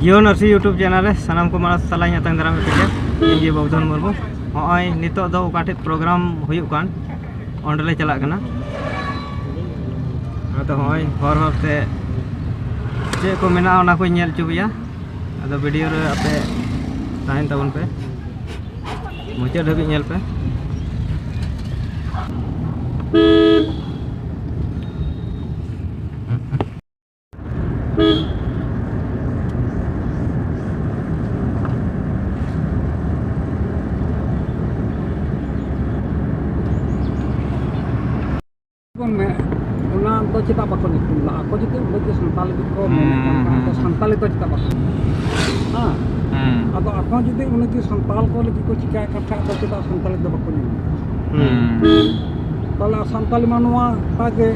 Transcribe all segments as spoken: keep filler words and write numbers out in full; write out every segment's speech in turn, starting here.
Jio Narsi YouTube channel ᱨᱮ ᱥᱟᱱᱟᱢ ᱠᱚ ᱢᱟᱲᱟᱝ ᱥᱟᱞᱟᱜ ᱤᱧ ᱟᱛᱟᱝ ᱫᱟᱨᱟᱢᱮᱫ ᱯᱮ ᱜᱮᱭᱟ᱾ ᱤᱧ ᱜᱮ ᱵᱟᱵᱩᱫᱷᱚᱱ ᱢᱩᱨᱢᱩ᱾ ᱦᱚᱸᱜᱼᱚᱭ ᱱᱤᱛᱚᱜ ᱫᱚ ᱚᱠᱟ ᱴᱷᱮᱡ ᱯᱨᱳᱜᱨᱟᱢ ᱦᱩᱭᱩᱜ ᱠᱟᱱ, ᱚᱸᱰᱮ ᱞᱮ ᱪᱟᱞᱟᱜ ᱠᱟᱱᱟ᱾ ᱟᱫᱚ ᱦᱚᱸᱜᱼᱚᱭ ᱦᱚᱨ ᱦᱚᱨ ᱛᱮ ᱪᱮᱫ ᱠᱚ ᱢᱮᱱᱟᱜᱼᱟ, ᱚᱱᱟ ᱠᱚᱧ ᱧᱮᱞ ᱦᱚᱪᱚ ᱯᱮᱭᱟ᱾ ᱟᱫᱚ ᱵᱷᱤᱰᱤᱭᱳ ᱨᱮ ᱟᱯᱮ ᱛᱟᱦᱮᱱ ᱛᱟᱵᱚᱱ ᱯᱮ, ᱢᱩᱪᱟᱹᱫ ᱫᱷᱟᱹᱵᱤᱡ ᱧᱮᱞ ᱯᱮ᱾ ᱵᱚᱱ ᱢᱮ, ᱚᱱᱟ ᱫᱚ ᱪᱮᱫᱟᱜ ᱵᱟᱠᱚ ᱧᱩᱛᱩᱢ ᱞᱟᱜᱼᱟ? ᱟᱠᱚ ᱡᱩᱫᱤ ᱩᱱᱟᱹᱜ ᱜᱮ ᱥᱟᱱᱛᱟᱞᱤ ᱠᱚ ᱢᱮᱱᱮᱫ ᱠᱟᱱ ᱦᱩᱸ, ᱠᱷᱟᱱ, ᱦᱩᱸ, ᱛᱚ ᱦᱩᱸ᱾ ᱥᱟᱱᱛᱟᱞᱤ ᱫᱚ ᱪᱮᱫᱟᱜ ᱵᱟᱠᱚ ᱧᱩᱛᱩᱢ? ᱦᱮᱸ? ᱦᱩᱸ᱾ ᱟᱫᱚ ᱟᱠᱚ ᱡᱩᱫᱤ ᱩᱱᱟᱹᱜ ᱜᱮ ᱥᱟᱱᱛᱟᱞ ᱠᱚ ᱞᱟᱹᱜᱤᱫ ᱠᱚ ᱪᱤᱠᱟᱹᱭᱮᱫ ᱠᱟᱱ ᱠᱷᱟᱱ, ᱫᱚ ᱪᱮᱫᱟᱜ ᱥᱟᱱᱛᱟᱞᱤ ᱫᱚ ᱵᱟᱠᱚ ᱧᱟᱢᱟ? ᱦᱩᱸ᱾ ᱛᱟᱦᱚᱞᱮ ᱥᱟᱱᱛᱟᱞᱤ ᱢᱟ ᱱᱚᱣᱟᱴᱟᱜ ᱜᱮ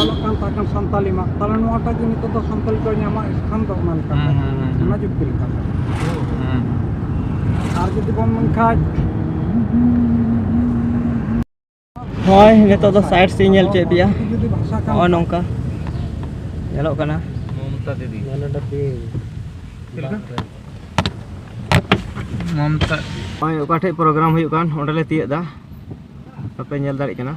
ᱚᱞᱚᱜ ᱠᱟᱱ ᱛᱟᱦᱮᱸ ᱠᱟᱱ ᱥᱟᱱᱛᱟᱞᱤ ᱢᱟ, ᱛᱟᱦᱚᱞᱮ ᱱᱚᱣᱟᱴᱟᱜ ᱜᱮ ᱱᱤᱛᱚᱜ ᱫᱚ ᱥᱟᱱᱛᱟᱞᱤ ᱠᱚ ᱧᱟᱢᱟ ᱮᱱᱠᱷᱟᱱ ᱫᱚ ᱚᱱᱟ ᱞᱮᱠᱟᱛᱮ᱾ ᱦᱩᱸ, ᱦᱩᱸ, ᱦᱩᱸ, ᱦᱩᱸ᱾ ᱚᱱᱟ ᱡᱩᱠᱛᱤ ᱞᱮᱠᱟᱛᱮ᱾ ᱦᱩᱸ᱾ ᱟᱨ ᱡᱩᱫᱤ ᱵᱚᱱ ᱢᱮᱱᱠᱷᱟᱡ ᱦᱳᱭ, ᱱᱤᱛᱚᱜ ᱫᱚ ᱥᱟᱭᱤᱰ ᱥᱤᱱ ᱧᱮᱞ ᱦᱚᱪᱚᱭᱮᱫ ᱯᱮᱭᱟ᱾ ᱱᱚᱜᱼᱚᱭ ᱱᱚᱝᱠᱟ ᱧᱮᱞᱚᱜ ᱠᱟᱱᱟ᱾ ᱢᱚᱢᱛᱟ ᱫᱤᱫᱤ᱾ ᱪᱮᱫ ᱞᱮᱠᱟ? ᱢᱚᱢᱛᱟ᱾ ᱱᱚᱜᱼᱚᱭ ᱚᱠᱟ ᱴᱷᱮᱡ ᱯᱨᱳᱜᱨᱟᱢ ᱦᱩᱭᱩᱜ ᱠᱟᱱ, ᱚᱸᱰᱮ ᱞᱮ ᱛᱤᱭᱟᱹᱜ ᱮᱫᱟ᱾ ᱟᱯᱮ ᱧᱮᱞ ᱫᱟᱲᱮᱭᱟᱜ ᱠᱟᱱᱟ᱾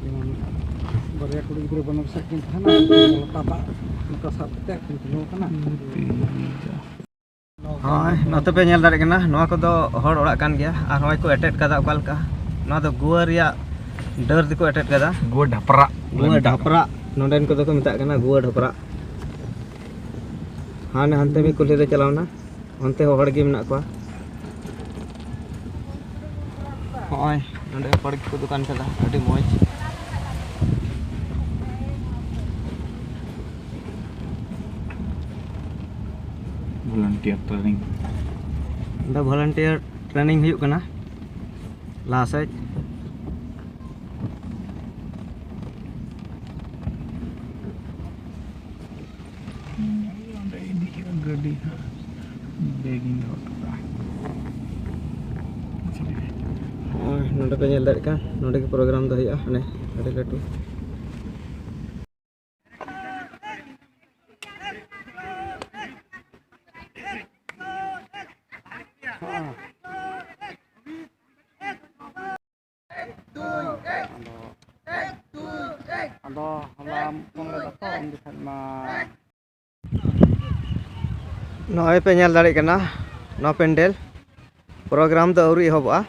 ᱡᱮᱢᱚᱱ ᱵᱟᱨᱭᱟ ᱠᱩᱲᱤ ᱜᱤᱫᱽᱨᱟᱹ ᱵᱟᱱᱟᱨ ᱥᱮᱫ ᱠᱤᱱ ᱛᱟᱦᱮᱱᱟ, ᱞᱚᱴᱟ ᱫᱟᱜ ᱱᱚᱝᱠᱟ ᱥᱟᱵ ᱠᱟᱛᱮ ᱠᱤᱱ ᱛᱤᱸᱜᱩ ᱟᱠᱟᱱᱟ᱾ ᱦᱳᱭ, ᱱᱚᱛᱮ ᱯᱮ ᱧᱮᱞ ᱫᱟᱲᱮᱭᱟᱜ ᱠᱟᱱᱟ, ᱱᱚᱣᱟ ᱠᱚᱫᱚ ᱦᱚᱲ ᱚᱲᱟᱜ ᱠᱟᱱ ᱜᱮᱭᱟ᱾ ᱟᱨ ᱱᱚᱜᱼᱚᱭ ᱠᱚ ᱮᱴᱮᱫ ᱠᱟᱫᱟ ᱚᱠᱟ ᱞᱮᱠᱟ, ᱱᱚᱣᱟ ᱫᱚ ᱜᱩᱣᱟᱹ ᱨᱮᱭᱟᱜ ᱰᱟᱹᱨ ᱛᱮᱠᱚ ᱮᱴᱮᱫ ᱠᱟᱫᱟ᱾ ᱜᱩᱣᱟᱹ ᱰᱷᱟᱯᱨᱟᱜ ᱵᱚᱞᱮ ᱜᱩᱣᱟᱹ ᱢᱮᱛᱟᱜ ᱠᱟᱱᱟ᱾ ᱰᱷᱟᱯᱨᱟᱜ, ᱱᱚᱸᱰᱮᱱ ᱠᱚᱫᱚ ᱠᱚ ᱢᱮᱛᱟᱜ ᱠᱟᱱᱟ ᱜᱩᱣᱟᱹ ᱰᱷᱟᱯᱨᱟᱜ᱾ ᱦᱟᱱᱮ ᱦᱟᱱᱛᱮ ᱢᱤᱫ ᱠᱩᱞᱦᱤ ᱨᱮ ᱪᱟᱞᱟᱣ ᱮᱱᱟ᱾ ᱚᱱᱛᱮ ᱦᱚᱸ ᱦᱚᱲ ᱜᱮ ᱢᱮᱱᱟᱜ ᱠᱚᱣᱟ᱾ ᱦᱚᱸᱜᱼᱚᱭ ᱱᱚᱸᱰᱮ ᱦᱚᱲ ᱜᱮᱠᱚ ᱫᱚᱠᱟᱱ ᱠᱟᱫᱟ, ᱟᱹᱰᱤ ᱢᱚᱡᱽ᱾ Volunteer training. ᱚᱸᱰᱮ volunteer training ᱦᱩᱭᱩᱜ ᱠᱟᱱᱟ ᱞᱟᱦᱟ ᱥᱮᱫ᱾ ᱚᱸᱰᱮ ᱤᱫᱤ ᱦᱩᱭᱩᱜᱼᱟ ᱜᱟᱹᱰᱤ ᱦᱟᱸᱜ᱾ ᱵᱮᱜᱽ ᱤᱧ ᱫᱚᱦᱚ ᱦᱚᱴᱚ ᱠᱟᱜᱼᱟ᱾ ᱱᱚᱜᱼᱚᱭ ᱱᱚᱰᱮ ᱯᱮ ᱧᱮᱞ ᱫᱟᱲᱮᱭᱟᱜ ᱠᱟᱱ, ᱱᱚᱰᱮ ᱜᱮ program ᱫᱚ ᱦᱩᱭᱩᱜᱼᱟ, ᱦᱟᱱᱮ ᱟᱹᱰᱤ ᱞᱟᱹᱴᱩ᱾ ᱟᱫᱚ, ᱟᱫᱚ ᱦᱚᱞᱟ ᱯᱷᱳᱱ ᱞᱮᱫᱟ ᱠᱚ, ᱩᱱ ᱡᱚᱠᱷᱚᱱ ᱢᱟ᱾ ᱱᱚᱜᱼᱚᱭ ᱯᱮ ᱧᱮᱞ ᱫᱟᱲᱮᱭᱟᱜ ᱠᱟᱱᱟ, ᱱᱚᱣᱟ ᱯᱮᱱᱰᱮᱞ program ᱫᱚ ᱟᱹᱣᱨᱤ ᱮᱦᱚᱵᱚᱜᱼᱟ᱾